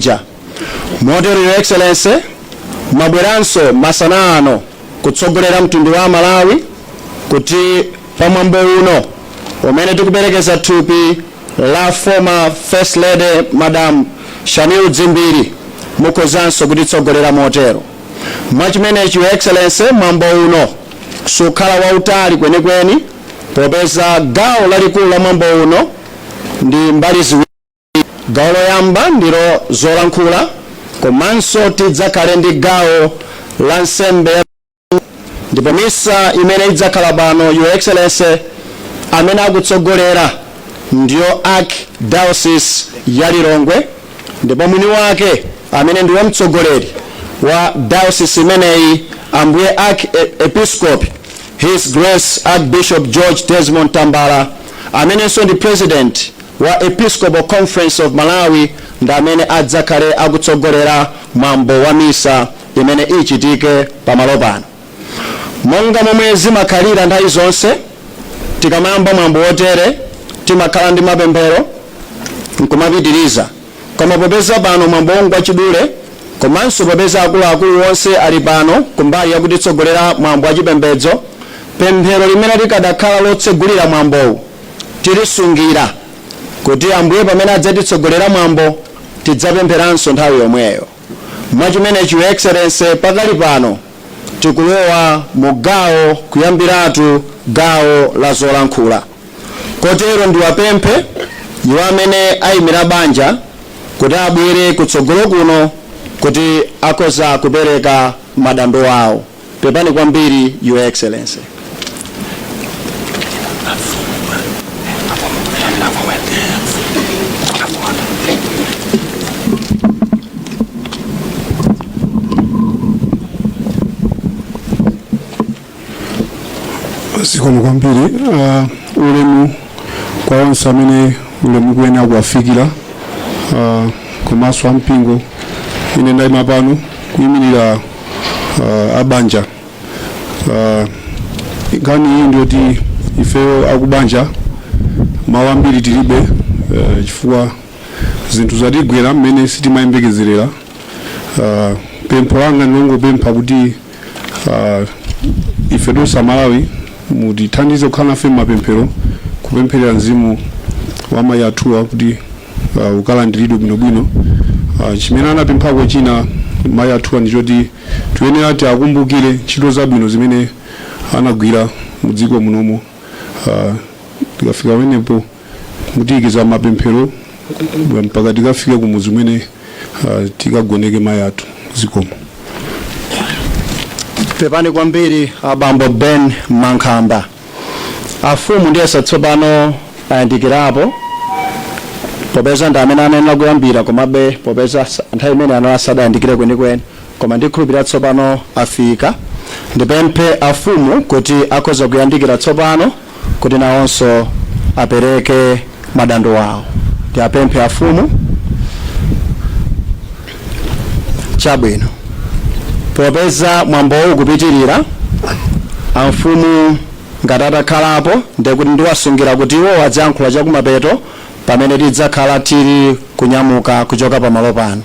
ija. Motero, Your Excellency, mwabweranso masana ano kutsogolera mtundu wa Malawi kuti pamwambo uno umene tikuperekeza thupi la former First Lady Madam Shanil Dzimbiri, mukhozanso kutitsogolera motero. Mwachimenechi, Your Excellency, mwambo uno sukhala wautali kwenikweni, popeza gawo lalikulu la mwambo uno ndi mbali ziwiri. Gawo loyamba ndilo zolankhula, komanso tidzakhale ndi gawo la nsembe, ndipo misa imene idzakhala pano, Your Excellency, amene akutsogolera ndiyo Archdiocese ya Lilongwe, ndipo mwini wake amene ndiwo mtsogoleri wa diocese imeneyi, Ambuye Archiepiscope His Grace Archbishop George Desmond Tambala, amenenso ndi president wa Episcopal Conference of Malawi, ndi amene adzakhale akutsogolera mwambo wa misa imene ichitike pamalo pano. Monga momwe zimakhalira nthawi zonse, tikamayamba mwambo wotere timakhala ndi mapemphero nkumapitiriza, koma popeza pano mwambo wongo wachidule, komanso popeza akuluakulu onse ali pano kumbali yakutitsogolera mwambo wachipembedzo, pemphero limene likadakhala lotsegulira mwambowu tilisungira kuti Ambuye pamene adzatitsogolera mwambo tidzapempheranso nthawi yomweyo. Mwachimenechi, Your Excellency, pakali pano tikulowa mu gawo, kuyambiratu gawo la zolankhula. Kotero ndiwapemphe iwo amene ayimira banja kuti abwere kutsogolo kuno kuti akhoza kupereka madando awo. Pepani kwambiri, Your Excellency. Zikomo kwambiri. Ulemu kwa onse amene ulemu kuyenera kuwafikira, komanso ampingo. Ine ndayima pano kuyimirira abanja. Nkhani iyi ndiyoti ifeyo akubanja mawu ambiri tilibe, chifukwa zinthu zatigwera mmene sitimayembekezerera. Pempho langa ndilongopempha kuti ife tonse Amalawi mutithandize kukhala nafe m'mapemphero, kupempherera mzimu wa mayi athuwa kuti ukalandiridwe bwinobwino. Chimene anapemphako china mayi athuwa ndichoti tiyenera tiakumbukire ntchito zabwino zimene anagwira mu dziko munomo. Tikafika pamenepo mutiyikiza mapemphero mpaka tikafike kumudzi umene tikagoneke mayi athu. Zikomo. Pepani kwambiri, abambo Ben Mankhamba. Afumu ndiyesa tsopano ayandikirapo, popeza ndi amene anayenera kuyambira, komabe popeza nthawi imene anali asadayandikire kwenikweni, koma ndikhulupirira tsopano afika. Ndipemphe afumu kuti akhoza kuyandikira tsopano kuti nawonso apereke madando awo. Ndiapemphe afumu. Chabwino, popeza mwambowu ukupitirira, amfumu ngati atakhalapo ndekuti ndiwasungira kuti iwo adzayankhula chakumapeto pamene tidzakhala tili kunyamuka kuchoka pamalo pano.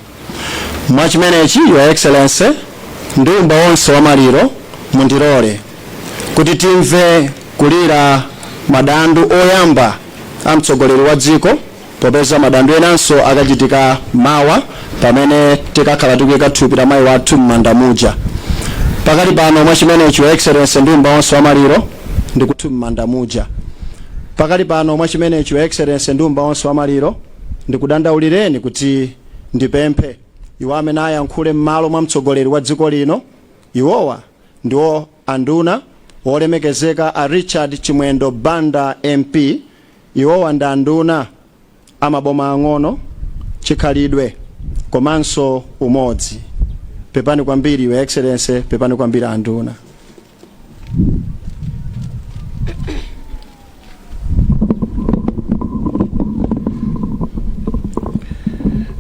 Mwachimenechi, Your Excellency, ndi umba wonse wa maliro, mundilole kuti timve kulira madandu oyamba a mtsogoleri wa dziko, popeza madandu enanso akachitika mawa pamene tikakhala tikuyika thupi la mayi wathu m'manda muja. Pakali pano, mwachimenechi, Your Excellency, ndi umba wonse wa maliro, ndikuthu m'manda muja. Pakali pano, mwachimenechi, Your Excellency, ndi umba wonse wa maliro, ndikudandaulireni kuti ndipemphe iwo amene ayankhule m'malo mwa mtsogoleri wa dziko lino. Iwowa ndiwo anduna wolemekezeka a Richard Chimwendo Banda MP. Iwowa ndi anduna amaboma ang'ono, chikhalidwe komanso umodzi. Pepani kwambiri, Your Excellency. Pepani kwambiri, anduna.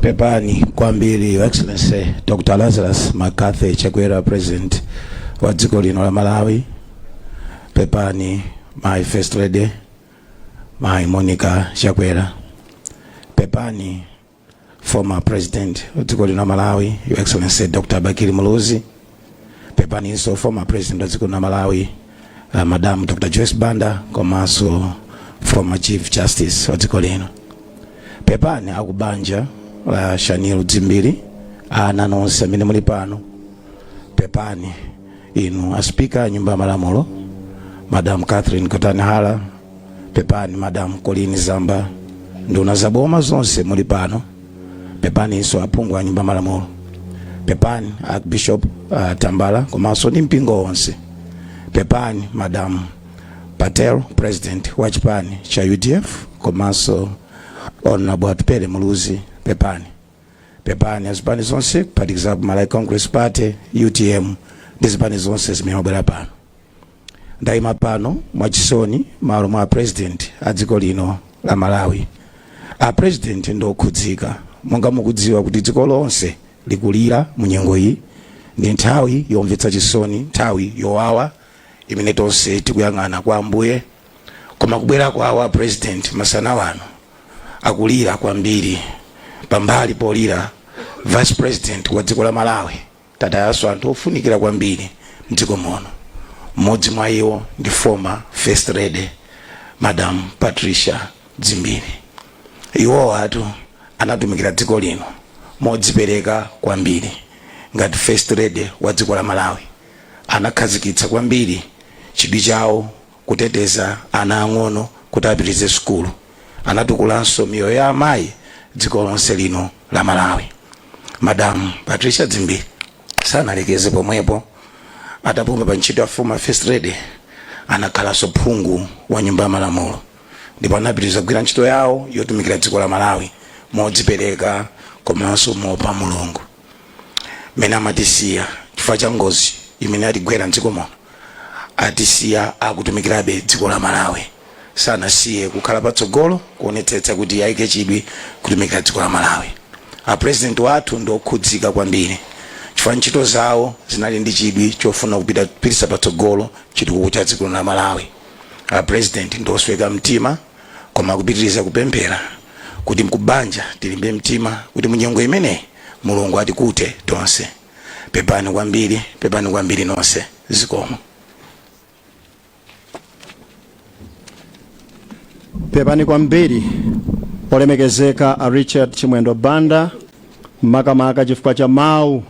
Pepani kwambiri, Your Excellency Dr Lazarus McCarthy Chakwera, President wa dziko lino la Malawi. Pepani, my First Lady, Mai Monica Chakwera. Pepani. Former president wa dziko lino la Malawi, Your Excellency Dr Bakili Muluzi. Pepaninso former president wa dziko lino la Malawi, Madam Dr Joyce Banda, komanso former Chief Justice wa dziko lino. Pepani akubanja la Shanil Dzimbiri, ana nonse amene muli pano. Pepani inu a Speaker a Nyumba ya Malamulo, Madam Catherine Gotani Hara. Pepani Madam Colleen Zamba, nduna za boma zonse muli pano. Pepaninso aphungu a Nyumba ya Malamulo. Pepani Archbishop Tambala komanso ndi mpingo wonse. Pepani Madam Patel, president wa chipani cha UDF, komanso Honorable Atupele Muluzi. Pepani, pepani azipani zonse kuphatikizapo Malawi Congress Party, UTM ndi zipani zonse zimene mabwera pano. Ndayima pano mwachisoni malo mwa president a dziko lino la Malawi. A president ndokhudzika, monga mukudziwa kuti dziko lonse likulira mu nyengo iyi. Ndi nthawi yomvetsa chisoni, nthawi yowawa imene tonse tikuyang'ana kwa Ambuye. Koma kubwera kwawo a president masana wano akulira kwambiri. Pambali polira vice president wa dziko la Malawi, tatayanso anthu ofunikira kwambiri mdziko muno. Mmodzi mwa iwo ndi former First Lady, Madam Patricia Dzimbiri. Iwowo atu anatumikira dziko lino modzipereka kwambiri ngati First Lady wa dziko la Malawi. Anakhazikitsa kwambiri chidwi chawo kuteteza ana ang'ono kuti apitirize sukulu. Anatukulanso miyoyo ya amayi dziko lonse lino la Malawi. Madam Patricia Dzimbiri sanalekeze pomwepo. Atapuma pa ntchito ya former First Lady, anakhalanso phungu wa Nyumba ya Malamulo ndipo anapitiriza kugwira ntchito yawo yotumikira dziko la Malawi modzipereka komanso moopa Mulungu. Mmene amatisiya, chifukwa cha ngozi imene atigwera mdziko muno, atisiya akutumikirabe dziko la Malawi. Sanasiye kukhala patsogolo kuonetsetsa kuti ayike chidwi kutumikira dziko la Malawi. A president wathu ndi okhudzika kwambiri chifukwa ntchito zawo zinali ndi chidwi chofuna kupititsa patsogolo chitukuko cha dziko la Malawi. A president ndi osweka mtima, koma akupitiriza kupemphera kuti mkubanja tilimbe mtima kuti munyengo imeneyi Mulungu atikute tonse. Pepani kwambiri, pepani kwambiri nonse. Zikomo. Pepani kwambiri olemekezeka a Richard Chimwendo Banda, makamaka chifukwa cha mawu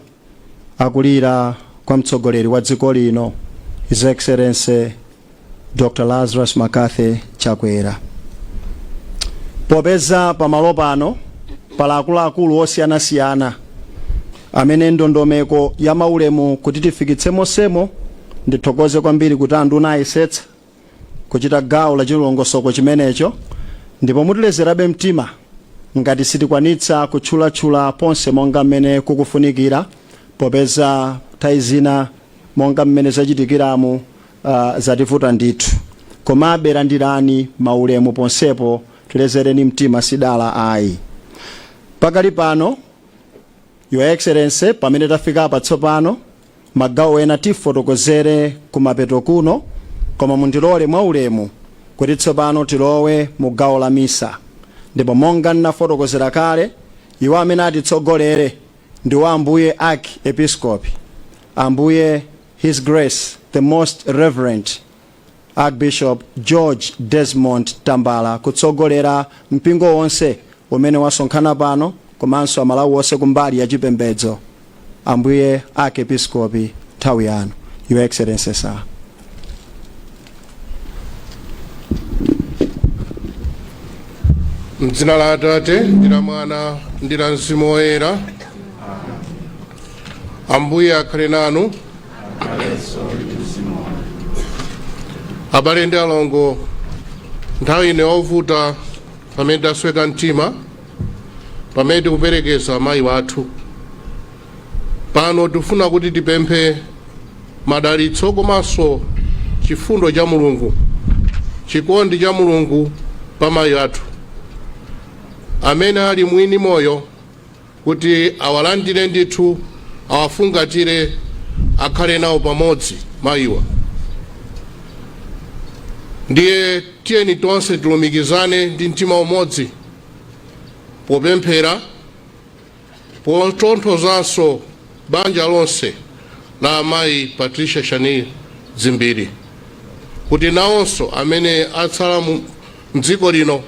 akulira kwa mtsogoleri wa dziko lino, His Excellency Dr Lazarus McCarthy Chakwera. Popeza pamalo pano pali akuluakulu osiyanasiyana amene ndondomeko ya maulemu kuti tifikitse mosemo, ndithokoze kwambiri kuti anduna ayesetsa kuchita gawo la chilongosoko chimenecho, ndipo mutilezerabe mtima ngati sitikwanitsa kutchulatchula ponse monga mmene kukufunikira, popeza nthawi zina monga mmene zachitikiramu zativuta ndithu. Komabe landirani maulemu ponsepo, tilezereni mtima, sidala ayi. Pakali pano, Your Excellency, pamene tafika apa tsopano, magawo ena tifotokozere kumapeto kuno, koma mundilole mwaulemu kuti tsopano tilowe mu gawo la misa. Ndipo monga ndinafotokozera kale, iwo amene atitsogolere ndi wa Ambuye Archiepiscopi, Ambuye His Grace the Most Reverend Archbishop George Desmond Tambala, kutsogolera mpingo wonse umene wasonkhana pano komanso Amalawi onse kumbali ya chipembedzo. Ambuye Archiepiscopi, nthawi yanu, Your Excellency sir. Mdzina la Atate ndi la Mwana ndi la Mzimu Woyera. Ambuye akhale nanu. Abale ndi alongo, nthawi ino yovuta, pamene tasweka mtima, pamene tikuperekeza amayi wathu pano, tifuna kuti tipemphe madalitso komanso chifundo cha Mulungu, chikondi cha Mulungu pa mayi athu amene ali mwini moyo, kuti awalandire ndithu, awafungatire, akhale nawo pamodzi mayiwa. Ndiye tiyeni tonse tilumikizane ndi mtima umodzi popemphera. Potonthozanso banja lonse la amayi Patricia Shanil Dzimbiri, kuti nawonso amene atsala mdziko lino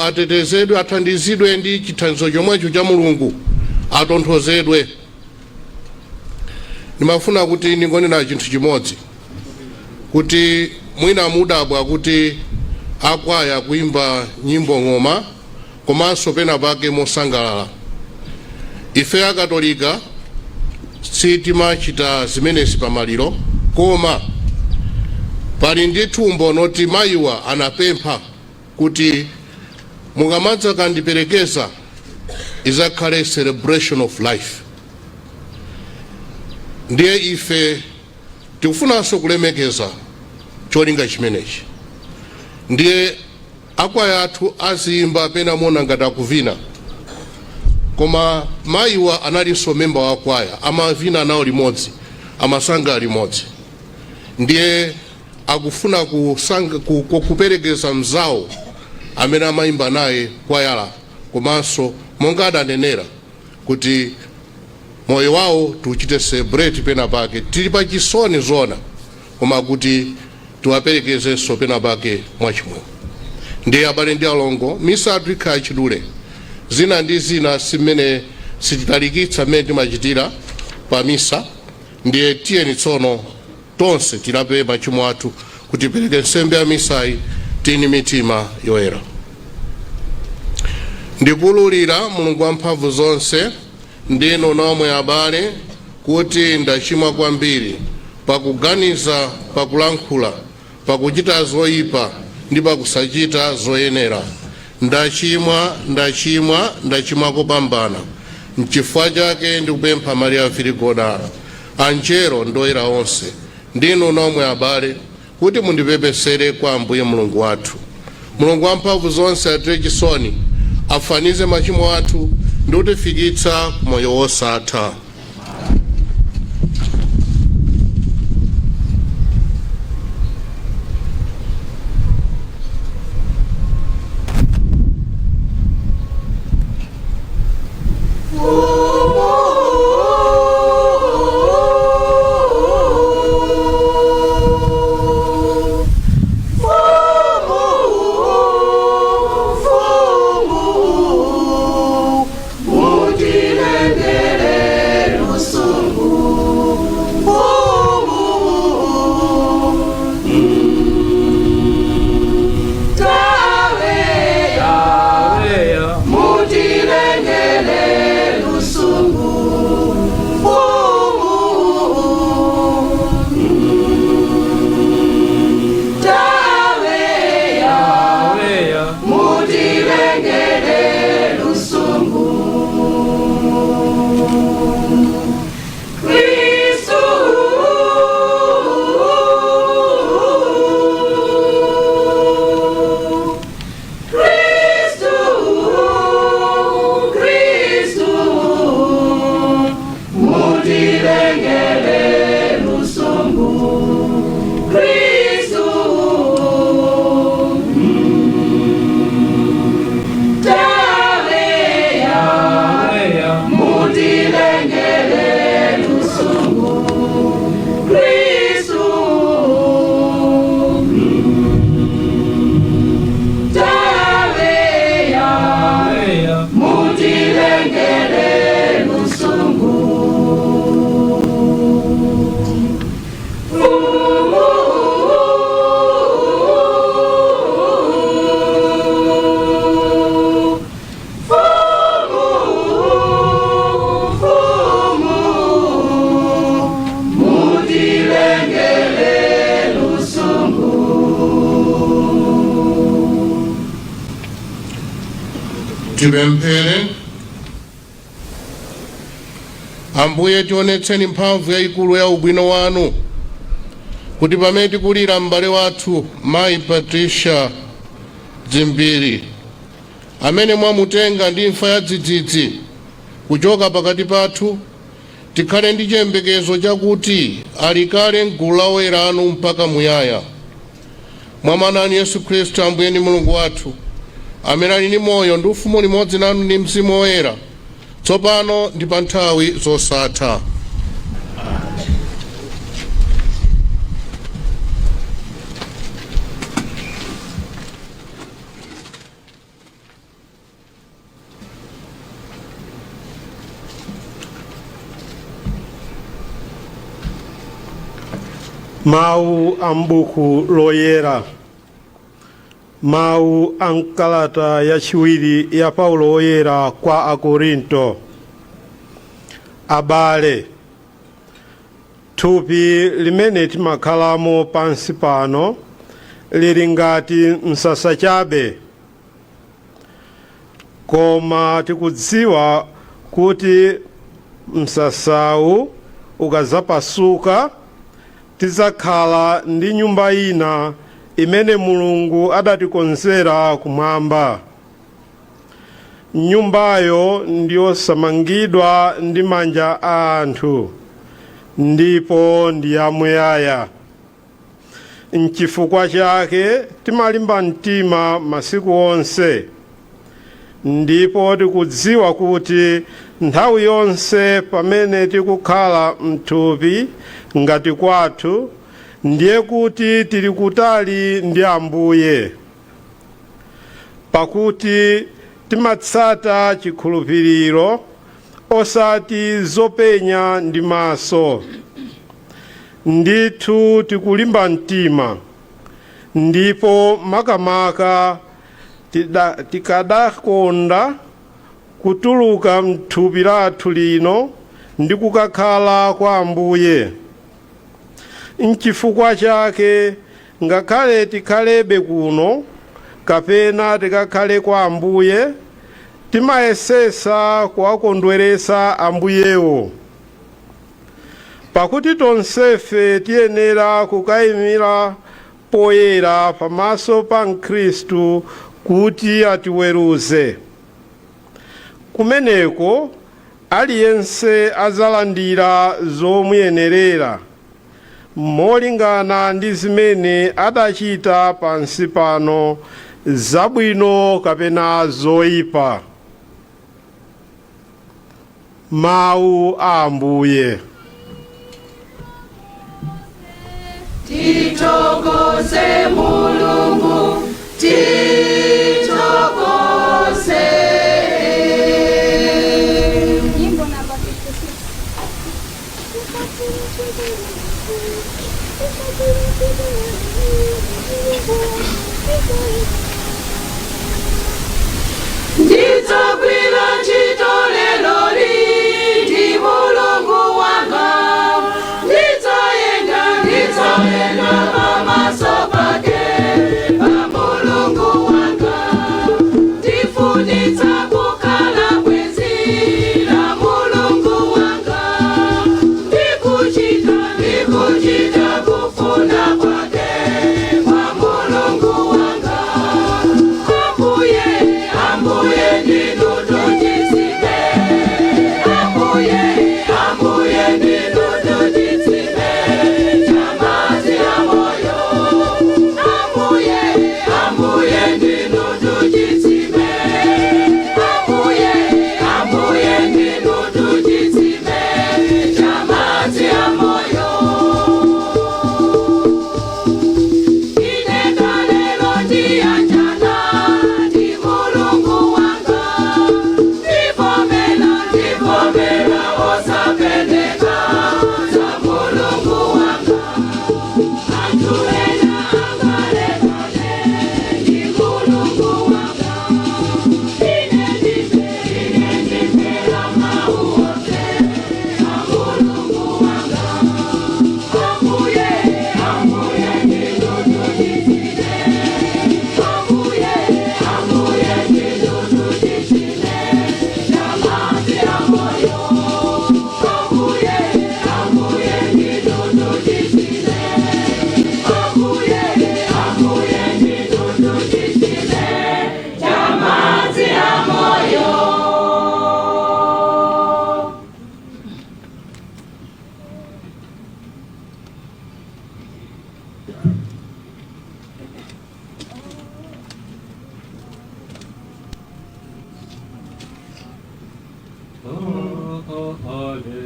atetezedwe, athandizidwe ndi chithandizo chomwecho cha Mulungu, atonthozedwe. Ndimafuna kuti ndingonena chinthu chimodzi, kuti mwina mudabwa kuti akwaya kuimba nyimbo, ng'oma, komanso pena pake mosangalala. Ife Akatolika sitimachita zimenezi pamaliro, koma pali ndithu umboni oti mayiwa anapempha kuti mukamadza kandiperekeza izakhale celebration of life. Ndiye ife tikufunanso kulemekeza cholinga chimenechi. Ndiye akwaya athu aziyimba, pena mona ngati akuvina, koma mayiwa analinso memba wa kwaya, amavina nawo limodzi, amasanga limodzi. Ndiye akufuna kuperekeza mzawo amene amayimba naye kwayala, komanso monga adanenera kuti moyo wawo tiuchite celebrate pena pake. Tili pa chisoni zona, koma kuti tiwaperekezenso pena pake mwachimwemwe. Ndiye abale ndi alongo, misa athu ikhala chidule, zina ndi zina simene sititalikitsa mmene timachitira pa misa. Ndiye tiyeni tsono tonse tilape machimo athu kuti tipereke nsembe ya misayi tini mitima yoyera. Ndikululira Mulungu wamphamvu zonse ndinu nomwe abale kuti ndachimwa kwambiri pakuganiza, pakulankhula, pakuchita zoyipa ndi pakusachita zoyenera. Ndachimwa, ndachimwa, ndachimwa kopambana. Nchifukwa chake ndikupempha Maria Virigo, anjelo ndi oyera onse, ndinu nomwe abale, kuti mundipepesere kwa Ambuye Mulungu wathu. Mulungu wamphamvu zonse atire chisoni, afafanize machimo athu ndi kutifikitsa moyo wosatha. Tipemphere. Ambuye, tionetseni mphamvu yayikulu ya ubwino wanu, kuti pamene tikulira m'bale wathu mayi Patricia Dzimbiri, amene mwamutenga ndi imfa ya dzidzidzi kuchoka pakati pathu, tikhale ndi chiyembekezo chakuti alikale mgulu la oyera anu mpaka muyaya, mwa Mwana wanu Yesu Khristu, Ambuye ndi Mulungu wathu, amene ali ndi moyo ndi ufumu limodzi nanu ndi Mzimu Woyera. Tsopano ndi pa nthawi zosatha. Mawu a m'buku loyera. Mawu a mkalata yachiwiri ya Paulo woyera kwa Akorinto. Abale, thupi limene timakhalamo pansi pano lili ngati msasa chabe, koma tikudziwa kuti msasawu ukadzapasuka tidzakhala ndi nyumba ina imene Mulungu adatikonzera kumwamba. Nyumbayo ndiyosamangidwa ndi manja a anthu ndipo ndi yamuyaya. Nchifukwa chake timalimba mtima masiku onse, ndipo tikudziwa kuti nthawi yonse pamene tikukhala mthupi ngati kwathu, ndiye kuti tili kutali ndi Ambuye. Pakuti timatsata chikhulupiriro, osati zopenya ndi maso. Ndithu tikulimba mtima, ndipo makamaka tikadakonda kutuluka mthupi lathu lino ndi kukakhala kwa Ambuye. Nchifukwa chake ngakhale tikhalebe kuno kapena tikakhale kwa Ambuye, timayesesa kuwakondweretsa Ambuyewo. Pakuti tonsefe tiyenera kukayimira poyera pamaso pa Khristu kuti atiweruze. Kumeneko aliyense adzalandira zomuyenerera molingana ndi zimene adachita pansi pano, zabwino kapena zoyipa. Mawu a Ambuye. Tithokoze Mulungu, tithokoze. Nyimbo namba 56. Ndidzagwira ntchito lero ndi Mulungu wanga, ndidzayenda, ndidzayenda pamaso pake pa Mulungu wanga. Ndifunitsa kukhala bwenzi la Mulungu wanga, ndikuchita, ndikuchita kufuna kwake kwa Mulungu wanga.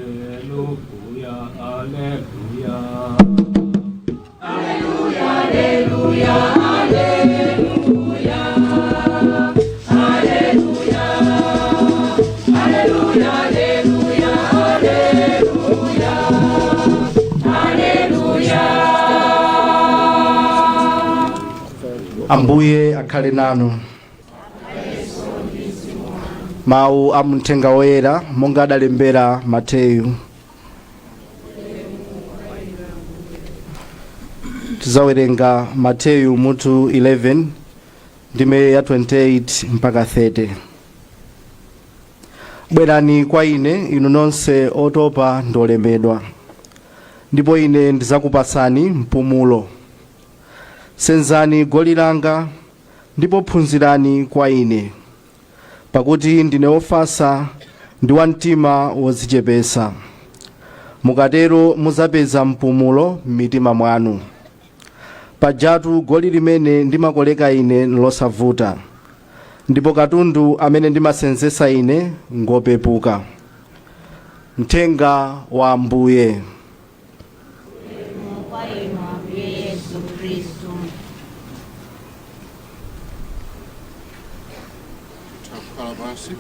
Alleluia, Alleluia. Alleluia, Alleluia, Alleluia, Alleluia, Alleluia, Alleluia, Alleluia. Ambuye akhale nanu. Mawu a mthenga woyera monga adalembera Mateyu. Tizawerenga Mateyu mutu 11, ndime ya 28 mpaka 30. Bwerani kwa ine, inu nonse otopa ndi olemedwa, ndipo ine ndizakupasani mpumulo. Senzani goli langa ndipo phunzirani kwa ine, pakuti ndine wofatsa ndi wa mtima wodzichepetsa. Mukatero muzapeza mpumulo m'mitima mwanu. Pajatu goli limene ndimakoleka ine losavuta, ndipo katundu amene ndimasenzesa ine ngopepuka. Mthenga wa Ambuye. Kwa inu, Ambuye Yesu Khristu. Kukhala pansi.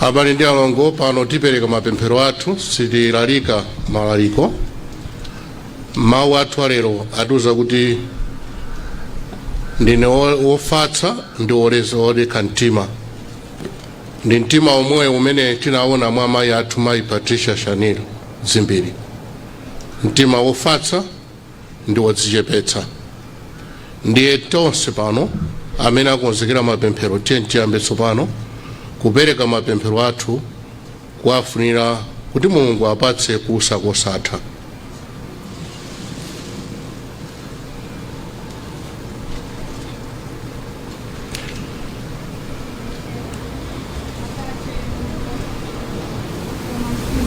Abale ndi alongo, pano tipereka mapemphero athu, sitilalika malaliko. Mawu athu alero atiuza kuti ndine wofatsa ndi woleza, wodekha mtima. Ndi mtima omwe umene tinaona mwa mayi athu, Mayi Patricia Shanil Dzimbiri, mtima wofatsa ndi wodzichepetsa. Ndiye tonse pano amene akonzekera mapemphero, tiye tiyambe tsopano kupereka mapemphero athu, kuwafunira kuti Mulungu apatse kuusa kosatha.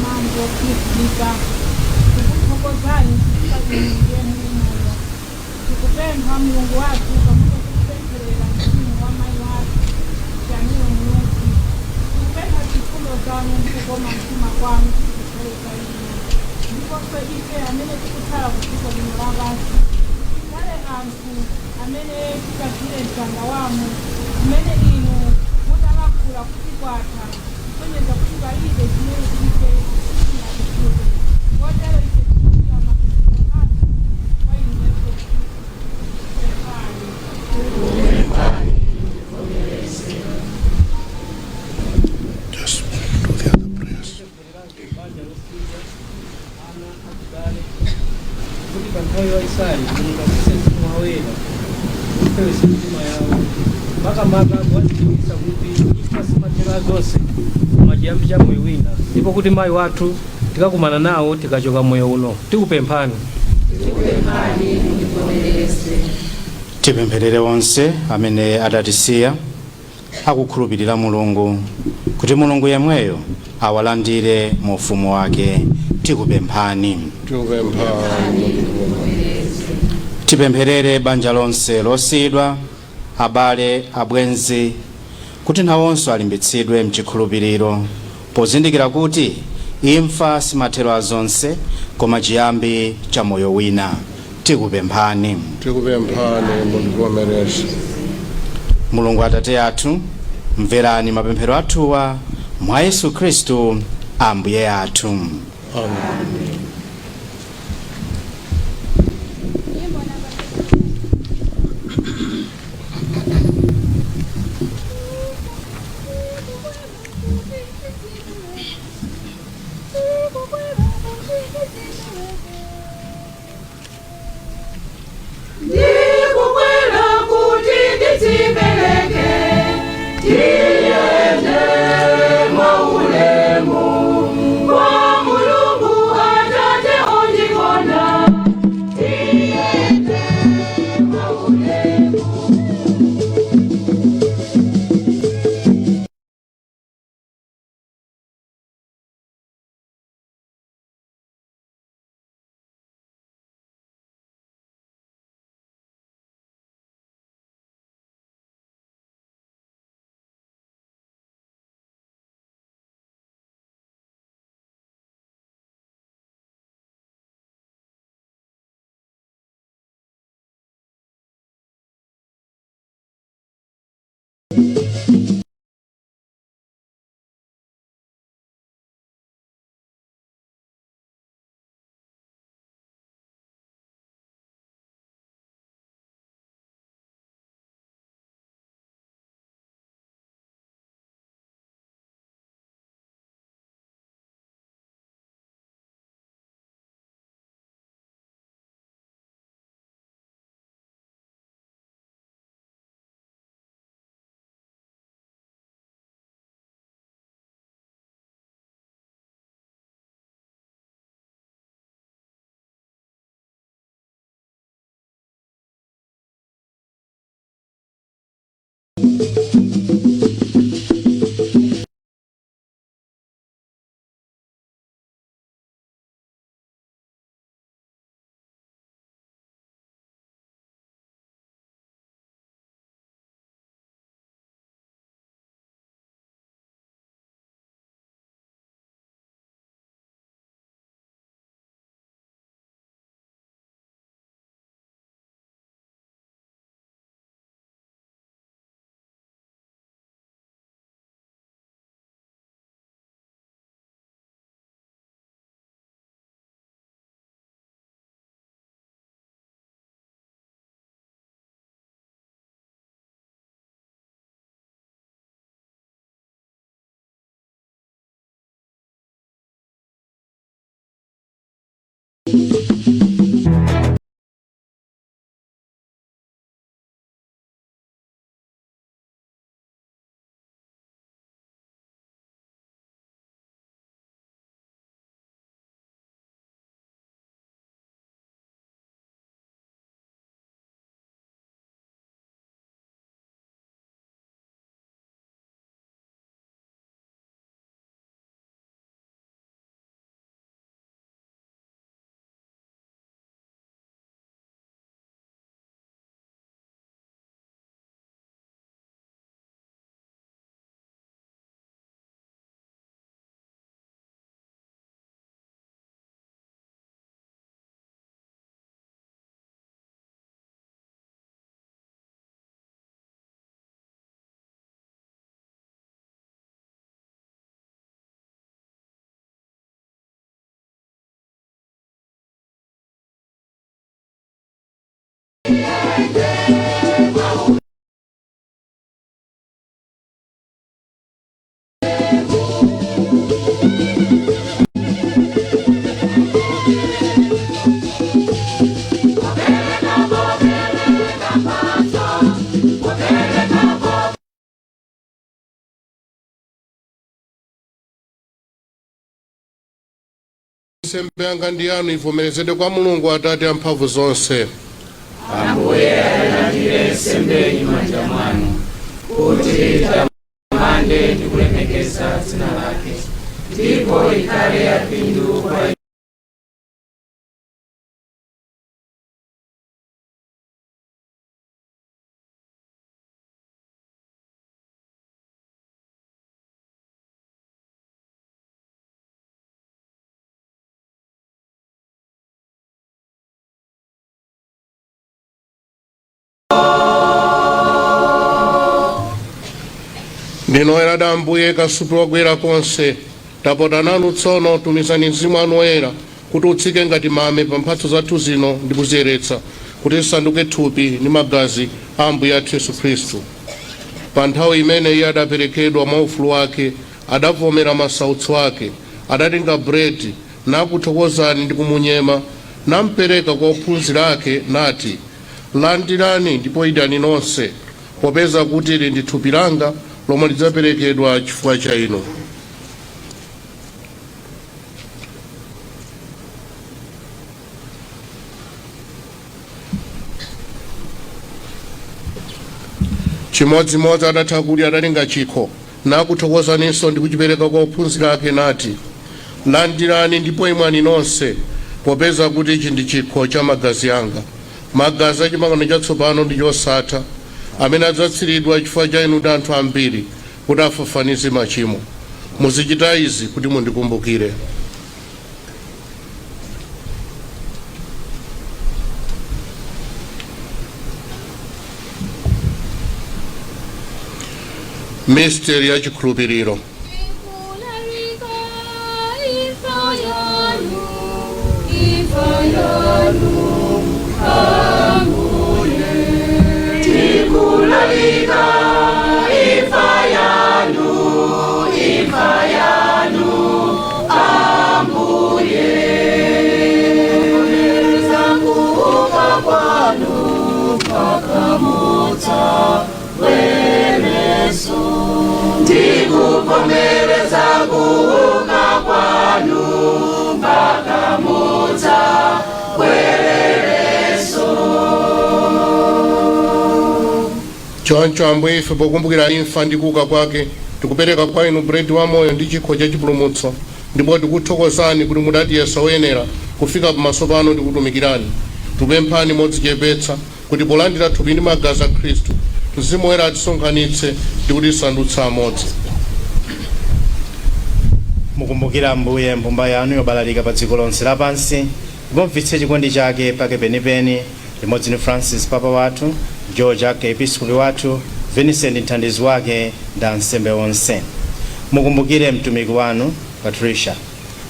Mambo kuitika, tikuthokozani chifukwa inu ndiye muli moyo. Tikupempha, Mulungu wathu, pamene tikupempherera mzimu wa mayi wathu Shanil Muluzi, tikupempha chifundo chanu ndi kukoma mtima kwanu kuti kukhale kwa inu, ndiponso ife amene tikutsala ku dziko lino lapansi tikhale anthu amene tikagwire mtanda wanu umene inu mudalankhula kuti kwatha, kusonyeza kuti palibe chimene ife sitingatichite. Kotero ife tikuchita mapemphero athu kwa inu, Yesu Khristu. Pemphani. Just do the other prayers. Banja losiyidwa, ana, achibale, kuti pa nthawi yayisali Mulungu atsitse Mzimu Woyera kufewetsa mitima yawo, makamaka kuwadziwitsa kuti imfa simathero a zonse koma chiyambi cha moyo wina, ndipo kuti mayi wathu tikakumana nawo tikachoka moyo uno. Tikupemphani. Tikupemphani, mutivomereze. Tipempherere onse amene adatisiya akukhulupirira Mulungu, kuti Mulungu yemweyo awalandire mu ufumu wake. Tikupemphani. Tikupemphani. Tipempherere banja lonse losiyidwa, abale, abwenzi, kuti nawonso alimbitsidwe mchikhulupiriro pozindikira kuti imfa simathero a zonse koma chiyambi cha moyo wina. Tikupemphani. Tikupemphani, mutivomereze. Mulungu Atate athu, mverani mapemphero athuwa mwa Yesu Khristu Ambuye athu. Amen. Nyimbo namba Ndikubwera kuti ndidzipereke, tiyende mwaulemu kwa Mulungu. Nsembe yanga ndi yanu ivomerezedwe kwa Mulungu Atate amphamvu zonse. Ambuye alandire nsembeyi m'manja mwanu kuti tamande ndi kulemekeza dzina lake, ndipo ikhale yaphindu kwa Ndinu oyeradi Ambuye, kasupe wakuyera konse. Tapota nanu tsono, tumizani Mzimu wanu Woyera kuti utsike ngati mame pa mphatso zathu zino ndi kuziyeretsa, kuti zisanduke thupi ndi magazi a Ambuye athu Yesu Khristu. Pa nthawi imene iye adaperekedwa mwa ufulu wake, adavomera masautso ake, adatenga buledi, nakuthokozani ndi kumunyema, nampereka kwa ophunzira ake, nati, "Landirani ndipo idyani nonse, popeza kuti ili ndi thupi langa lomwe lidzaperekedwa chifukwa cha inu." Chimodzimodzi atatha kudya, adatenga chikho, nakuthokozaninso ndi kuchipereka kwa ophunzira ake, nati, "Landirani ndipo imwani nonse, popeza kuti ichi ndi chikho cha magazi anga, magazi a chipangano chatsopano ndi chosatha, amene adzatsiridwa chifukwa cha inu ndi anthu ambiri kuti afafanize machimo. Muzichita izi kuti mundikumbukire." Misteri ya chikhulupiriro. Tikulalika imfa yanu, imfa yanu, Ambuye. Vomereza kuuka kwanu mpaka mudzabwerenso. Ndikuvomereza kuuka kwanu mpaka mudzabwerenso. Choncho Ambuye, ife pokumbukira imfa ndi kuuka kwake, tikupereka kwa inu buledi wa moyo ndi chikho cha chipulumutso, ndipo tikuthokozani kuti mudatiyesa oyenera kufika pamaso panu ndi kutumikirani. Tikupemphani modzichepetsa kuti polandira thupi ndi magazi a Khristu, Mzimu Woyera atisonkhanitse ndi kutisandutsa amodzi. Mukumbukire Ambuye mbumba yanu yobalalika pa dziko lonse lapansi, ndipo mfitse chikondi chake pake penipeni, limodzi ndi Francis Papa wathu, George Archiepiscopi wathu, Vincent mthandizi wake ndi ansembe onse. Mukumbukire mtumiki wanu Patricia,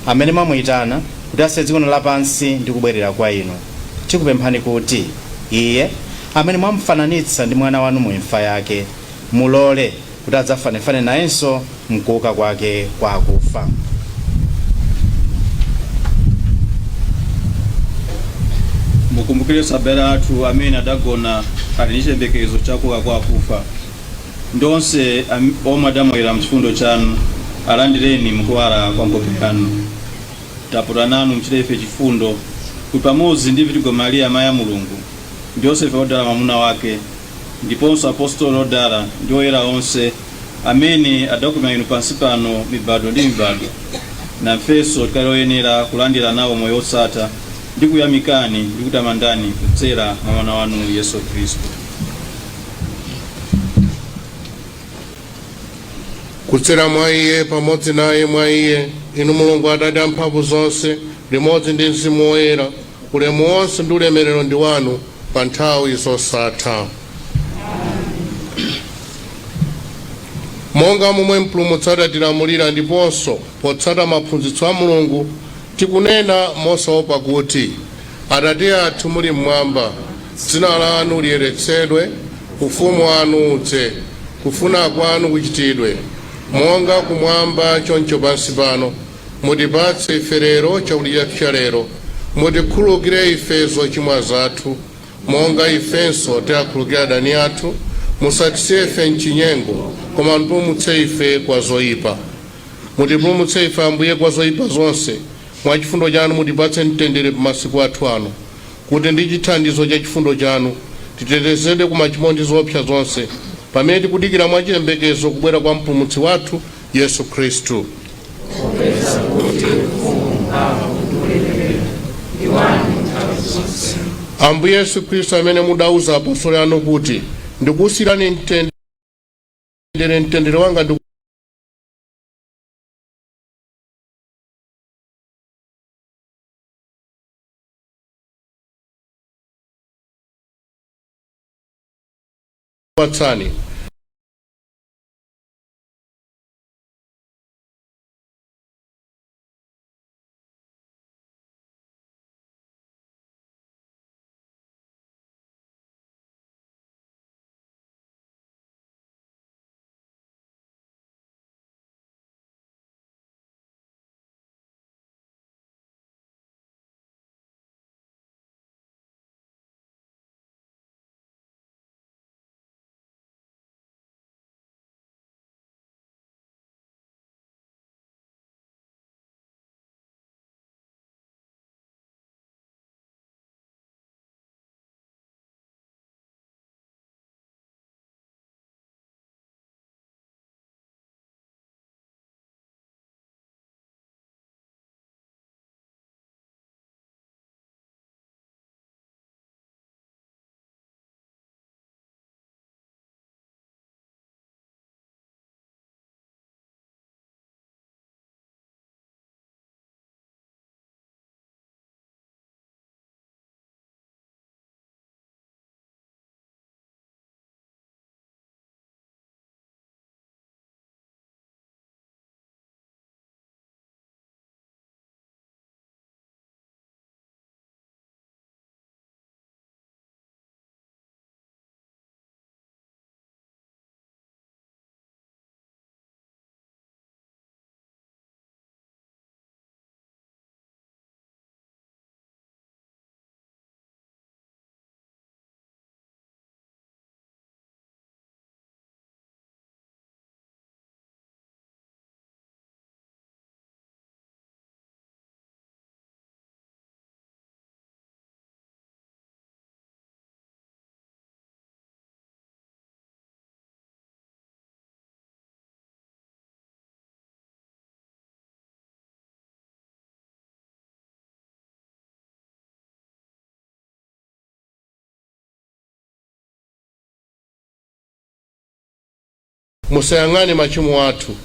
amene mwamuyitana kuti asiye dziko lapansi ndi kubwerera kwa inu. Tikupemphani kuti iye amene mwamufananitsa ndi mwana wanu mu imfa yake, mulole kuti adzafanefane nayenso mkuuka kwake kwa akufa. Mukumbukirenso abale athu amene adagona ali ndi chiyembekezo chakuuka kwa akufa, ndi onse omwe adamwalira mchifundo chanu, alandireni mkuwala kwa nkhope yanu. Tapota nanu muchite ife chifundo, kuti pamodzi ndi Virigo Mariya amayi a Mulungu, ndi Yosefe wodala mwamuna wake, ndiponso apostoli odala ndi oyera onse amene adakumira inu pansi pano mibadwo ndi mibadwo, nafenso tikhale oyenera kulandira nawo moyo wosatha ndi kuyamikani ndi kutamandani kudzera mwa mwana wanu Yesu Khristu. Kudzera mwa iye, pamodzi naye, mwa iye, inu Mulungu Atate amphamvu zonse, limodzi ndi Mzimu Woyera, ulemu wonse ndi ulemerero ndi wanu pa nthawi zosatha. Monga momwe Mpulumutsi adatilamulira ndiponso potsata maphunzitso a Mulungu, tikunena mosaopa kuti: Atate athu muli mmwamba, dzina lanu liyeretsedwe, ufumu wanu udze, kufuna kwanu kuchitidwe monga kumwamba choncho pansi pano. Mutipatse ife lero chakudya chathu cha lero. Mutikhululukire ife zochimwa zathu, monga ifenso tiwakhululukira adani athu. Musatisiye ife mchinyengo, koma mutipulumutse ife kwa zoyipa. Mutipulumutse ife Ambuye kwa zoyipa zonse. Mwa chifundo chanu mutipatse mtendere pa masiku athu ano, kuti ndi chithandizo cha chifundo chanu titetezedwe ku machimo ndi zoopsa zonse, pamene tikudikira mwa chiyembekezo kubwera kwa Mpulumutsi wathu Yesu Khristu. Popeza kuti ufumu, mphamvu ndi ulemerero ndi wanu nthawi zonse. Ambuye Yesu Khristu, amene mudauza apostoli anu kuti, "Ndikusiyirani mtendere, mtendere wanga ndikupatsani," Musayang'ane machimo athu.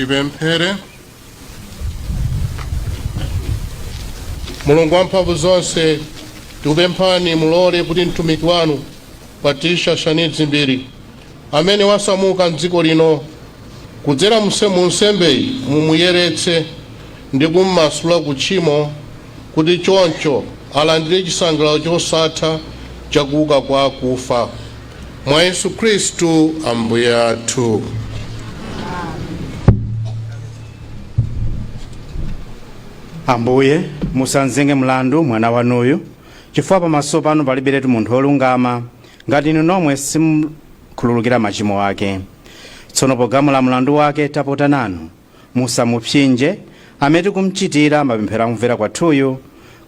Tipemphere. Mulungu wamphamvu zonse, tikupemphani mulole kuti mtumiki wanu Patricia Shanil Dzimbiri, amene wasamuka mdziko lino, kudzera mu nsembeyi mumuyeretse ndi kummasula ku tchimo, kuti choncho alandire chisangalalo chosatha chakuuka kwa akufa, mwa Yesu Khristu Ambuye athu. Ambuye, musamzenge mlandu mwana wanuyu, chifukwa pamaso panu palibiretu munthu wolungama ngati inu nomwe simukhululukira machimo ake. Tsono pogamula mlandu wake tapota nanu, musamupsinje amene tikumchitira mapemphero akumvera kwathuyu,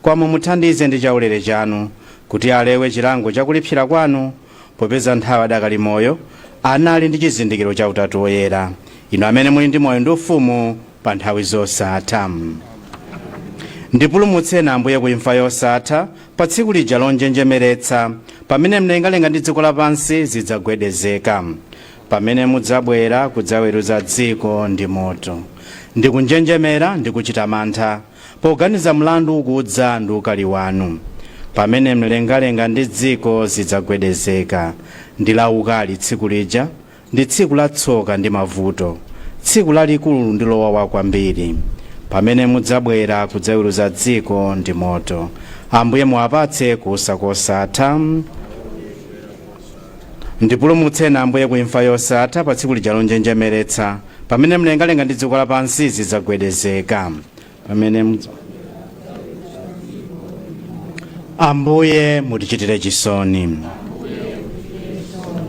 koma mumuthandize ndi chaulere chanu kuti alewe chilango chakulipsira kwanu, popeza nthawi adakali moyo anali ndi chizindikiro cha Utatu Woyera, inu amene muli ndi moyo ndi ufumu pa nthawi zosatha. Ndipulumutseni Ambuye ku imfa yosatha pa tsiku lija lonjenjemeretsa, pamene mlengalenga ndi dziko lapansi zidzagwedezeka, pamene mudzabwera kudzaweruza dziko ndi moto. Ndikunjenjemera ndi kuchita mantha poganiza mlandu ukudza ndi ukali wanu, pamene mlengalenga ndi dziko zidzagwedezeka. Ndi la ukali tsiku lija, ndi tsiku la tsoka ndi mavuto, tsiku lalikulu ndi lowawa kwambiri, pamene mudzabwera kudzaweruza dziko ndi moto. Ambuye, muwapatse kuusa kosatha. Ndipulumutseni Ambuye ku imfa yosatha pa tsiku lija lonjenjemeretsa, pamene mlengalenga ndi dziko lapansi zidzagwedezeka, pamene Ambuye, mutichitire chisoni.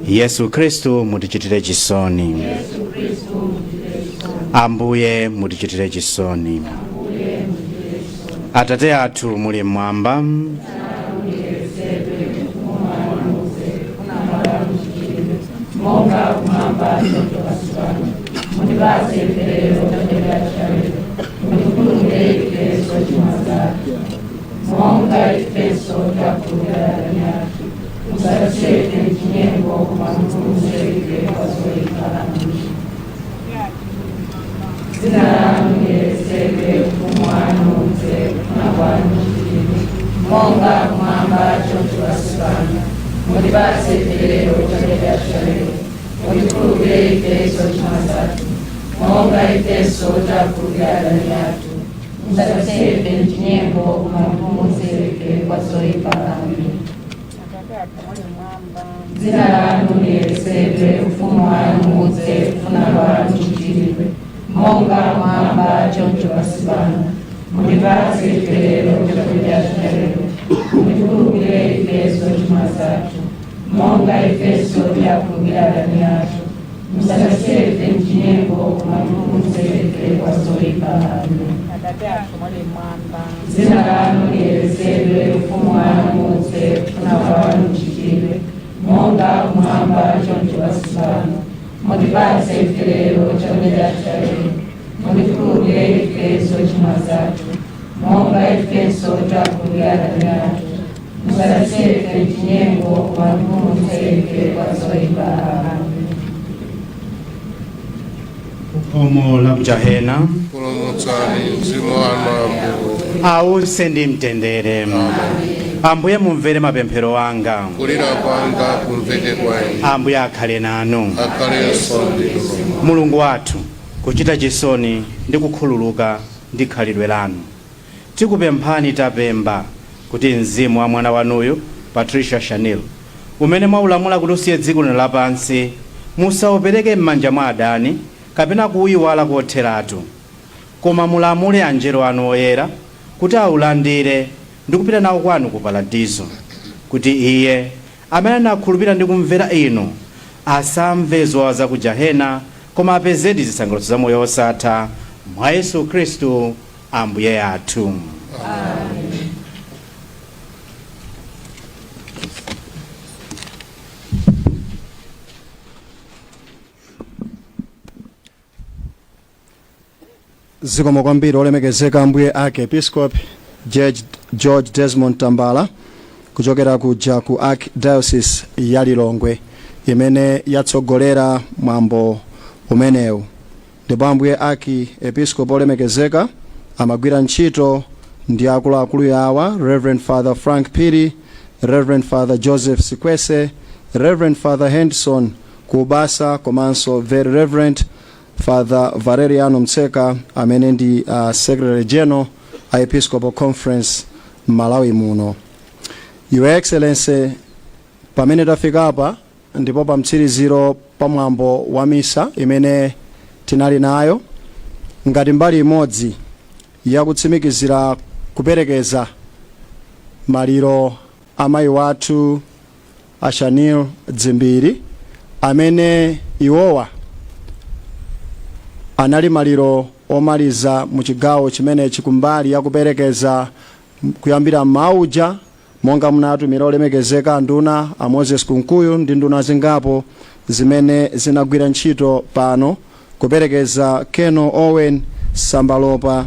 Yesu Khristu, mutichitire chisoni. Ambuye, mutichitire chisoni. Atate athu muli mmwamba, monga kumwamba choncho pansi pano. Mutipatse ife lero chakudya cha lero. Mutikhululukire ife zochimwa zathu, monga ifenso takhululukira adani athu. Musatisiye ife m'chinyengo, koma mutipulumutse ife kwa zoyipa. Amen. Dzina lanu liyeretsedwe, ufumu wanu udze, kufuna kwanu kuchitidwe, monga kumwamba choncho pansi pano. Mutipatse ife lero chakudya cha lero. Mutikhululukire ife zochimwa zathu, monga ifenso takhululukira adani athu. Musatisiye ife m'chinyengo, koma mutipulumutse ife kwa zoyipa. Amen. Dzina lanu liyeretsedwe, ufumu wanu udze, kufuna kwanu kuchitidwe, monga kumwamba choncho pansi pano. Mutipatse ife lero chakudya cha lero. Mutikhululukire ife zochimwa zathu, monga ifenso takhululukira adani athu. Musatisiye ife m'chinyengo, koma mutipulumutse ife kwa zoyipa. Amen. Atate athu muli mmwamba, Dzina lanu liyeretsedwe, ufumu wanu udze, kufuna kwanu kuchitidwe, monga kumwamba choncho pansi pano. Mutipatse ife lero chakudya cha lero. Mutikhululukire ife zochimwa zathu, monga ifenso takhululukira adani athu. Musatisiye ife m'chinyengo, koma mutipulumutse ife kwa zoyipa. Amen. Khomo la kujahena, Pulumutsani mzimu wanu Ambuye. Ause ndi mtendere. Ambuye, mumvere mapemphero anga. Kulira kwanga kumveke kwa inu. Ambuye akhale nanu. Akhalenso ndinu. Mulungu wathu, kuchita chisoni ndi kukhululuka ndi khalidwe lanu, tikupemphani tapemba kuti mzimu wa mwana wanuyu Patricia Shanil, umene mwaulamula kuti usiye dziko lino lapansi, musaupereke m'manja mwa adani kapena kuuyiwala kotheratu, koma mulamule anjelo anu oyera kuti aulandire ndi kupita nawo kwanu ku paradizo, kuti iye amene anakhulupirira ndi kumvera inu asamve zowawa za ku jahena, koma apezedi zisangalatso za moyo wosatha, mwa Yesu Khristu Ambuye athu. Zikomo kwambiri, olemekezeka Ambuye Archiepiscope George Desmond Tambala, kuchokera kuja ku Archdiocese ya Lilongwe imene yatsogolera mwambo umenewu. Ndipo ambuye aki episcopo olemekezeka amagwira ntchito ndi akuluakulu yawa: Reverend Father Frank Phiri, Reverend Father Joseph Sikwese, Reverend Father Henderson Kubasa, komanso Very Reverend Father Valeriano Mtseka, amene ndi Secretary General a Episcopal Conference Malawi muno. Your Excellency, pamene tafika apa ndipo pa mtsiriziro pa mwambo wa misa imene tinali nayo ngati mbali imodzi yakutsimikizira kuperekeza maliro amayi wathu a Shanil Dzimbiri, amene iwowa anali maliro omaliza mu chigawo chimenechi kumbali yakuperekeza kuyambira mauja, monga munatumira olemekezeka nduna a Moses Kunkuyu ndi nduna zingapo zimene zinagwira ntchito pano kuperekeza Colonel Owen Sambalopa,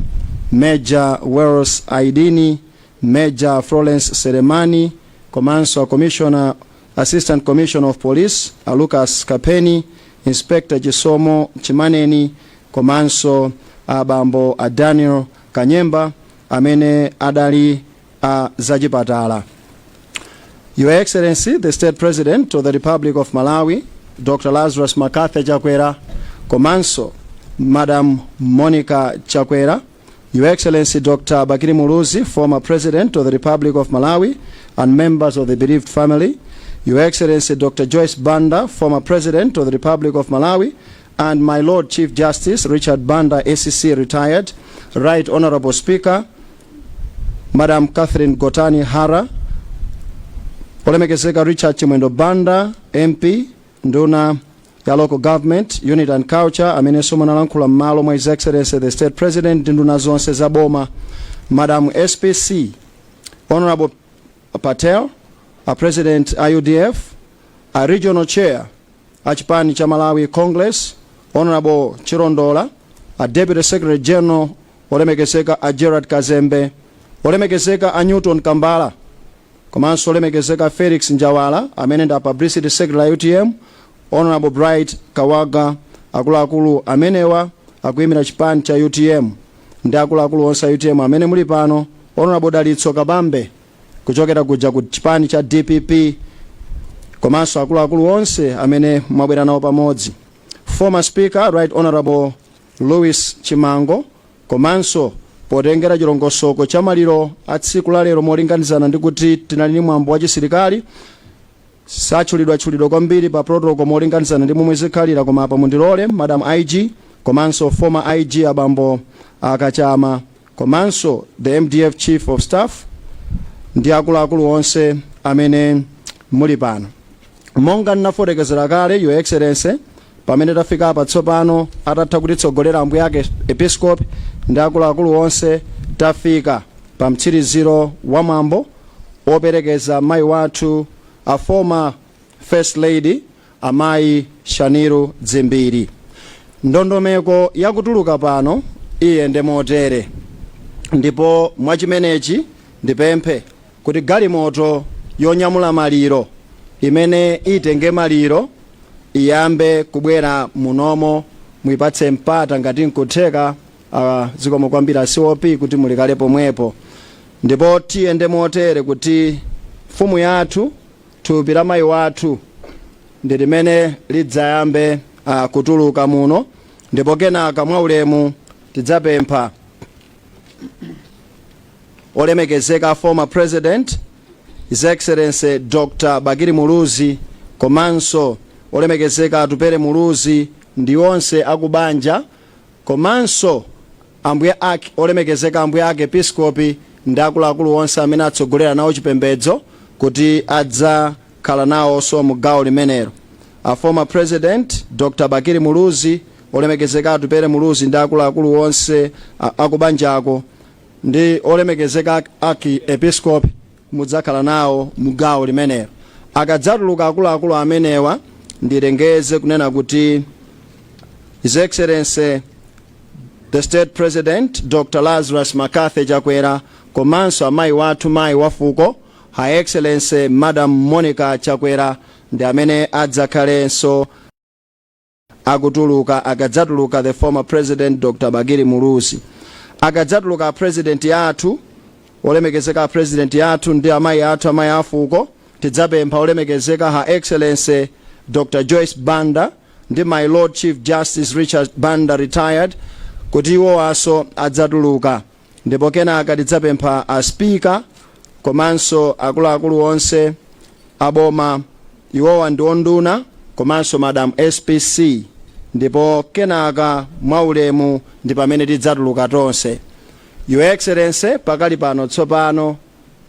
Major Wells Aidini, Major Florence Selemani, komanso a Commissioner, Assistant Commissioner of Police a Lucas Kapeni, Inspector Chisomo Chimaneni, komanso abambo a Daniel Kanyemba amene adali a zachipatala. Your Excellency, the State President of the Republic of Malawi, Dr. Lazarus McCarthy Chakwera, komanso Madam Monica Chakwera, Your Excellency Dr. Bakili Muluzi, former President of the Republic of Malawi, and members of the bereaved family, Your Excellency Dr. Joyce Banda, former President of the Republic of Malawi, and my Lord Chief Justice Richard Banda, SC retired, Right Honorable Speaker, Madam Catherine Gotani Hara, Olemekezeka Richard Chimwendo Banda, MP, nduna ya Local Government, Unity and Culture, amenenso munalankhula m'malo mwa His Excellency the State President ndi nduna zonse za boma, Madam SPC, Honorable Patel, a President a UDF, a Regional Chair a chipani cha Malawi Congress, Honorable Chilondola, a Deputy Secretary General olemekezeka a Gerard Kazembe, olemekezeka a Newton Kambala, komanso olemekezeka Felix Njawala amene ndi a Publicity Secretary a UTM, Honorable Bright Kawaga. Akuluakulu amenewa akuyimira chipani cha UTM ndi akuluakulu onse a UTM amene muli pano, Honorable Dalitso Kabambe kuchokera kuja ku chipani cha DPP, komanso akuluakulu onse amene mwabwera nawo pamodzi, former Speaker Right Honorable Louis Chimango, komanso potengera chilongosoko cha maliro a tsiku la lero molinganizana ndi kuti tinali ndi mwambo wa chisilikali, satchulidwatchulidwa kwambiri pa protocol molinganizana ndi momwe zikhalira, koma apa mundilole, Madam IG komanso former IG abambo Akachama, komanso the MDF Chief of Staff ndi akuluakulu onse amene muli pano. Monga ndinafotokozera kale, Your Excellency, pamene tafika apa tsopano, atatha kutitsogolera ambuye ake episcope ndi akuluakulu onse, tafika pa mtsiriziro wa mwambo operekeza mayi wathu, a former First Lady, amayi Shanil Dzimbiri. Ndondomeko yakutuluka pano iyende motere, ndipo mwachimenechi ndipemphe kuti galimoto yonyamula maliro imene itenge maliro iyambe kubwera munomo, muipatse mpata ngati nkutheka. Zikomo kwambiri a COP kuti mulikale pomwepo. Ndipo tiyende motere kuti mfumu yathu, thupi la mayi wathu, ndi limene lidzayambe kutuluka muno, ndipo kenaka mwaulemu tidzapempha olemekezeka former President, His Excellency Dr. Bakili Muluzi, komanso olemekezeka Atupele Muluzi ndi onse akubanja, komanso ambuye ake olemekezeka ambuye ake episcopi ndi akuluakulu onse amene atsogolera nawo chipembedzo kuti adzakhala nawonso mu gawo limenelo. A former President Dr. Bakili Muluzi, olemekezeka Atupele Muluzi ndi akuluakulu onse akubanjako ndi olemekezeka aki episcopi mudzakhala nawo mu gawo limenelo. Akadzatuluka akuluakulu amenewa, ndilengeze kunena kuti His Excellency the State President Dr. Lazarus McCarthy Chakwera komanso amayi wathu, mayi wa fuko, Her Excellency Madam Monica Chakwera, ndi amene adzakhalenso akutuluka. Akadzatuluka the former President Dr Bakili Muluzi, akadzatuluka President athu, olemekezeka President athu ndi amayi athu, amayi afuko, tidzapempha olemekezeka Her Excellency Dr Joyce Banda ndi My Lord Chief Justice Richard Banda retired kuti iwowaso adzatuluka. Ndipo kenaka tidzapempha a Speaker komanso akuluakulu onse aboma, iwowa ndi onduna, komanso Madam SPC. Ndipo kenaka mwaulemu ndi pamene tidzatuluka tonse. Your Excellency, pakali pano tsopano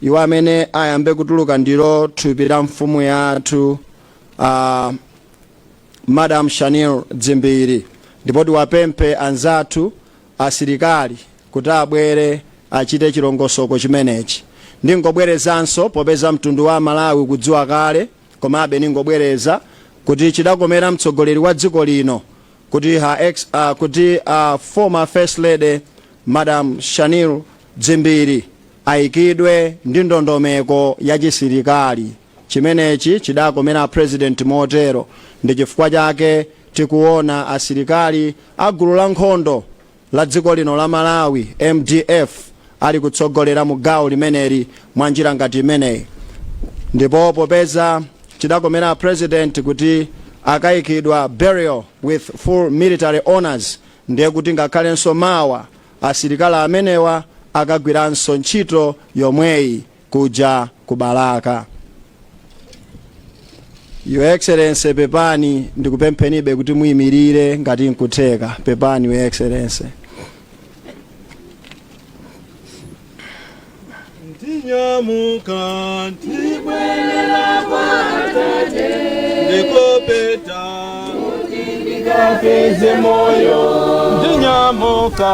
iwo amene ayambe kutuluka ndilo thupi la mfumu yathu, Madam Shanil Dzimbiri. Ndipo tiwapemphe anzathu asilikali kuti abwere achite chilongosoko chimenechi. Ndingobwerezanso, popeza mtundu wa Malawi kudziwa kale, komabe ningobwereza kuti chidakomera mtsogoleri wa dziko lino kuti former First Lady Madam Shanil Dzimbiri ayikidwe ndi ndondomeko ya chisilikali. Chimenechi chidakomera President motero, ndi chifukwa chake tikuona asilikali a gulu la nkhondo la dziko lino la Malawi, MDF, ali kutsogolera mu gawo limeneli mwa njira ngati imeneyi. Ndipo popeza chidakomera President kuti akayikidwa burial with full military honors, ndiye kuti ngakhalenso mawa asilikali amenewa akagwiranso ntchito yomweyi kuja ku Balaka. Your Excellency, pepani, ndikupemphenibe kuti muyimirire ngati nkutheka. Pepani, Your Excellency. Ndinyamuka, ndibwerera kwa Atate, ndikupita kuti ndikapeze moyo. Ndinyamuka,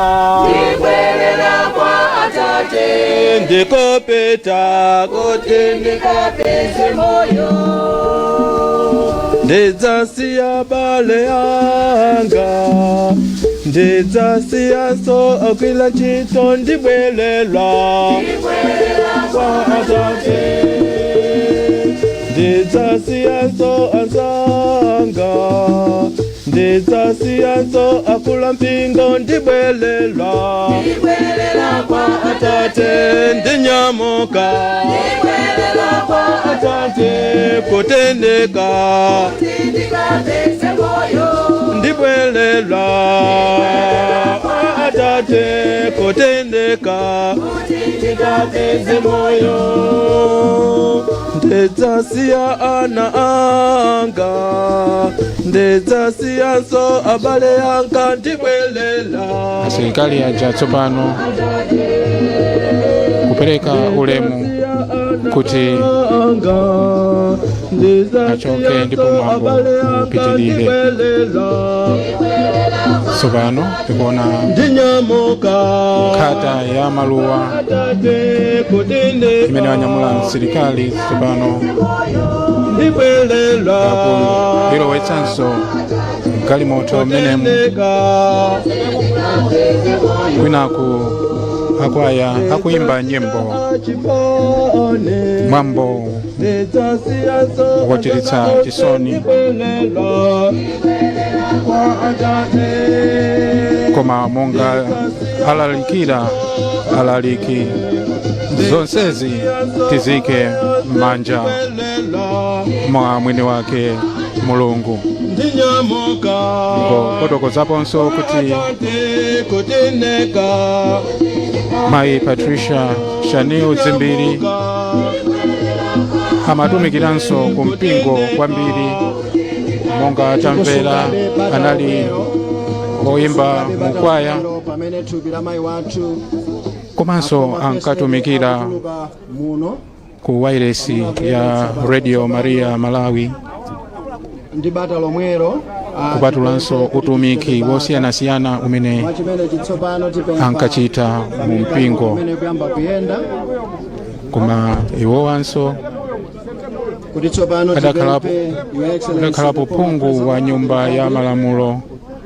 ndibwerera kwa Atate, ndikupita kuti ndikapeze moyo. Ndidzasiya abale anga, ndidzasiyanso ogwira ntchito, ndibwerera kwa Atate. Ndidzasiyanso anzanga, ndidzasiyanso akulu ampingo, ndibwerera ndibwerera kwa Atate. Ndinyamuka, ndibwerera kwa Atate, kutendeka kuti ndikapeze moyo. Ndibwerera kwa Atate, kutendeka kuti ndikapeze moyo. Ndidzasiya ana anga, ndidzasiyanso abale anga, ndibwerera. Asilikali aja tsopano kupereka ulemu kuti achoke ndipo mwambo upitirire. Tsopano tikuona Ndinyamuka nkhata ya maluwa imene wanyamula msilikali, tsopano ndibwerera ilowetsanso galimoto mmenemu, kwinaku akwaya akuyimba nyimbo, mwambo wochititsa chisoni, koma monga alalikira alaliki, zonsezi tizike m'manja mwa mwini wake Mulungu. Ndipo fotokozaponso kuti Mayi Patricia Shanil Dzimbiri amatumikiranso ku mpingo kwambiri, monga tamvera anali oyimba mukwaya pamene thupi la mayi wathu komanso ankatumikira muno ku wailesi ya Radio Maria Malawi, ndi bata lomwelo kupatulanso utumiki wosiyanasiyana umene mwachimene chitsopano tipempha ankachita mu mpingo. Umene kuyamba kuyenda Koma iwowanso kuti tsopano tipemphe Your Excellency adakhalapo the former phungu wa nyumba ya malamulo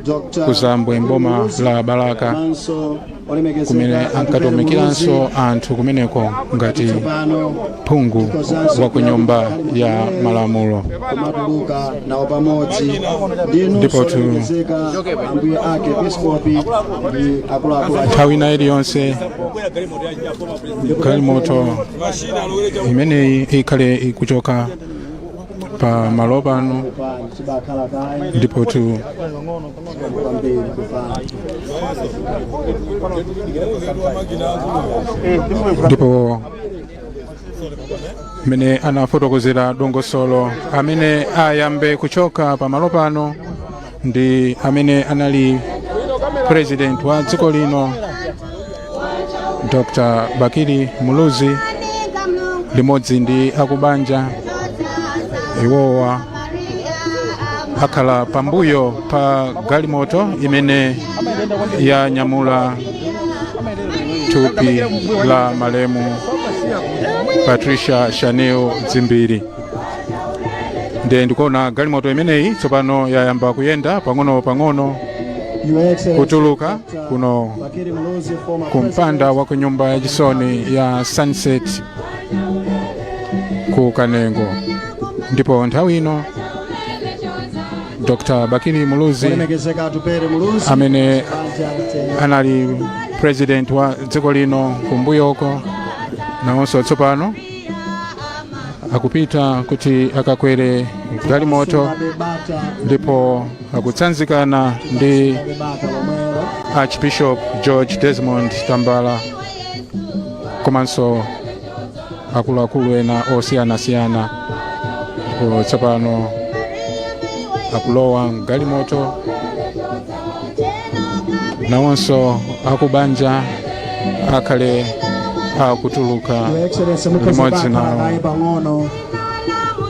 Dr. ku Zambwe mboma la Balaka. Komanso Olemekezeka kumene Atupele ankatumikiranso Muluzi. anthu kumeneko ngati Tsopano phungu wa ku Nyumba ya Malamulo. Kumatuluka nawo pamodzi ndinu Ndipo olemekezeka ambuye ake episkopi ndi akuluakulu a nthawi ina iliyonse galimoto imeneyi ikhale ikuchoka pa malo pano. Tibakhala kaye. Ndipo tu Kwambiri kupani. Ndipo mmene anafotokozera dongosolo, amene ayambe kuchoka pamalo pano ndi amene anali President wa dziko lino, Dr Bakili Muluzi, limodzi ndi akubanja. Iwowa akhala pambuyo pa galimoto imene yanyamula thupi la malemu Patricia Shanil Dzimbiri. Ndiye ndikuona galimoto imeneyi tsopano yayamba kuyenda pang'ono pang'ono Your Excellency, kutuluka kuno Bakili Muluzi, former kumpanda wa ku nyumba yachisoni ya Sunset ku Kanengo. Ndipo nthawi ino Dr Bakili Muluzi, Olemekezeka Atupele Muluzi, amene banja anali President wa dziko lino kumbuyoko, nawonso tsopano akupita kuti akakwere galimoto, ndipo akutsanzikana ndi bata lomwelo. Archbishop George Desmond Tambala komanso akuluakulu ena osiyanasiyana. Ndipo tsopano akulowa mgalimoto, nawonso akubanja akhale akutuluka Your Excellency, mukhoza limodzi bakhala nawo. kaye pang'ono,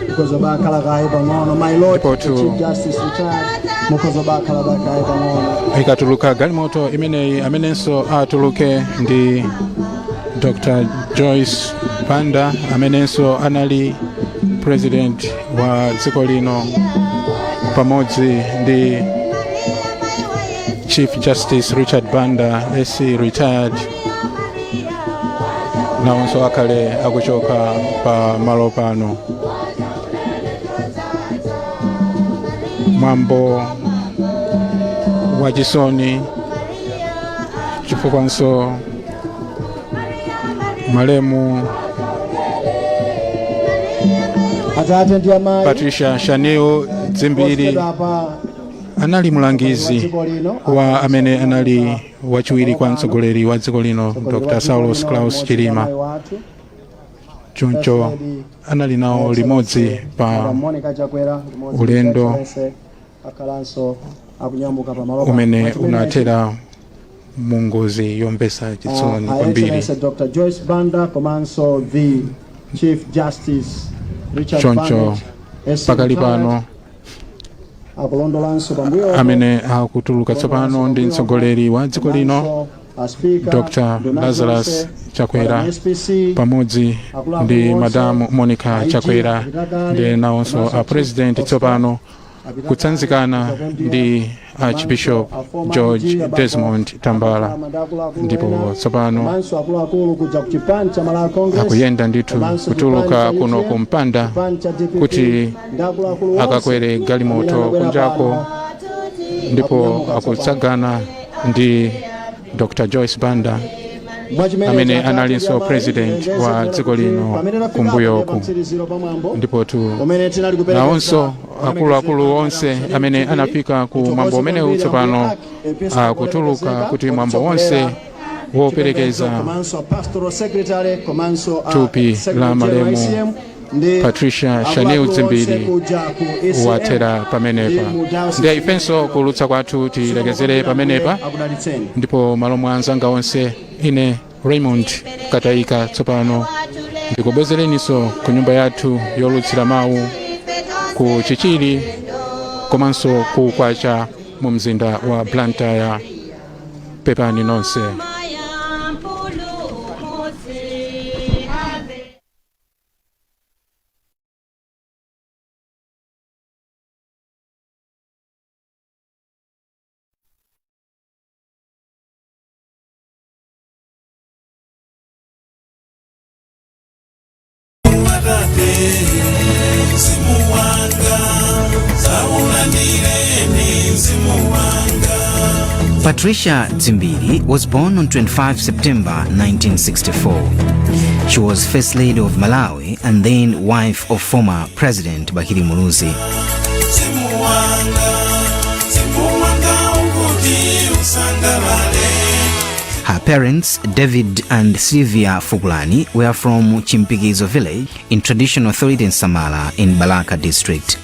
mukhoza bakhala kaye pang'ono. My Lord Ndipo the Chief Justice retired, mukhoza bakhala kaye pang'ono. Ikatuluka galimoto imeneyi, amenenso atuluke ndi Dr Joyce Banda, amenenso anali President wa dziko lino, pamodzi ndi Chief Justice Richard Banda SC retired, nawonso akhale akuchoka pa malo pano. Mwambo wachisoni, chifukwanso malemu Atate ndi amayi, Patricia Shanil Dzimbiri apa anali mulangizi dziko lino wa amene anali wachiwiri kwa mtsogoleri wa dziko lino, Dr Saulos Klaus Chilima. Choncho anali nawo limodzi pa Monica Chakwera limodzi ndi ulendo Excellency akhalanso akunyamuka pamalo. umene unathera mu ngozi yomvetsa chisoni kwambiri. Excellency Dr Joyce Banda komanso the Chief Justice Richard Choncho Bennett, SC pakali retired, pano akulondolanso pambuyo. amene akutuluka tsopano ndi mtsogoleri wa dziko lino, Dr Lazarus Chakwera, pamodzi ndi Madamu Monica Chakwera, ndi nawonso a President tsopano kutsanzikana ndi Archbishop George Desmond Tambala. Ndipo tsopano komanso akuluakulu kuja ku chipani cha Malawi Congress, akuyenda ndithu komanso kutuluka chipani cha kuno UTM, kumpanda chipani cha DPP, kuti ndi akuluakulu onse akakwere galimoto amene anabwera kunjako pano. Ndipo akutsagana ndi Dr Joyce Banda, Mwachimene amene cha analinso Tatu President Yamayi, wa dziko lino pamene tafika kumbuyoku. pa mtsiriziro pa mwambo Ndipo tu umene tinali kuperekeza nawonso akuluakulu onse amene anafika ku mwambo umenewu tsopano akutuluka kuti mwambo wonse woperekeza komanso pastoral secretary komanso a thupi la secretary general malemu ICM ndi Patricia Shanil akuluakulu onse Dzimbiri kuja ku ECM wathera pamenepa. ndi mu diocese. Ndiye ifenso kulutsa kwathu tilekezere pamenepa. Akudalitseni. Ndipo malo mwa anzanga onse, ine Raymond Katayika, tsopano ndikubwezereninso ku nyumba yathu yolutsira mawu ku Chichiri komanso ku Kwacha mu mzinda wa Blantyre. Pepani nonse. Mpulumutsi. Ave. Patricia Dzimbiri was born on 25 September 1964. She was First Lady of Malawi and then wife of former President Bakili Muluzi. Mzimu wanga, mzimu wanga ukuti usangalale. Her parents, David and Sylvia Fuglani, were from Chimpikizo village in Traditional Authority Nsamala in Balaka district.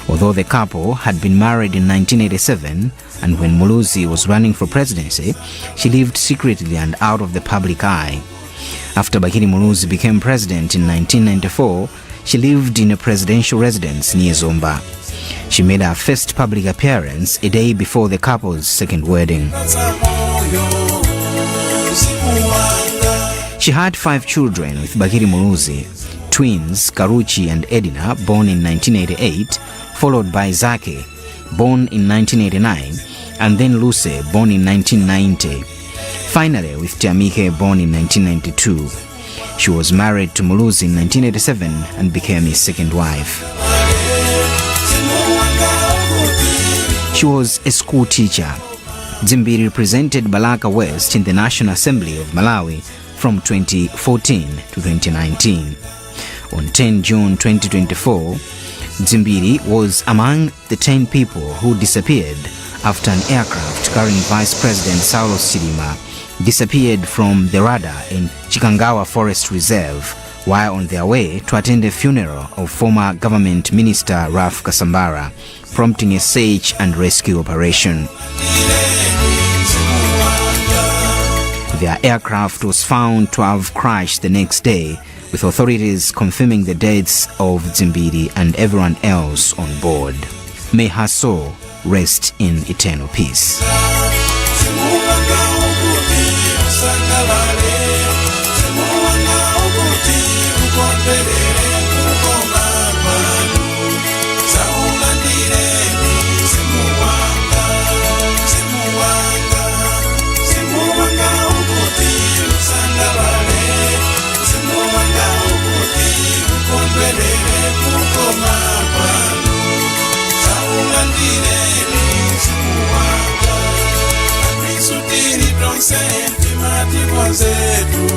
Although the couple had been married in 1987 and when Muluzi was running for presidency, she lived secretly and out of the public eye. After Bakili Muluzi became president in 1994, she lived in a presidential residence near Zomba. She made her first public appearance a day before the couple's second wedding. Moyo, mzimu wanga. She had five children with Bakili Muluzi, twins Karuchi and Edina, born in 1988, followed by Zake, born in 1989, and then Luce, born in 1990. Finally, with Tiamike, born in 1992. She was married to Muluzi in 1987 and became his second wife. Mzimu wanga ukuti. She was a school teacher. Dzimbiri represented Balaka West in the National Assembly of Malawi from 2014 to 2019. On 10 June 2024, Dzimbiri was among the 10 people who disappeared after an aircraft carrying Vice President Saulos Chilima disappeared from the radar in Chikangawa Forest Reserve while on their way to attend a funeral of former government minister Ralph Kasambara, prompting a search and rescue operation. Their aircraft was found to have crashed the next day, with authorities confirming the deaths of Dzimbiri and everyone else on board. May her soul rest in eternal peace. Mzimu wanga ukuti usangalale, mzimu wanga ukuti ukondwerere kukoma kwanu, saulandireni mzimu wanga, mzimu wanga, mzimu wanga ukuti usangalale, mzimu wanga ukuti ukondwerere kukoma kwanu, saulandireni mzimu wanga. Akristu tili tonse timati konzetu.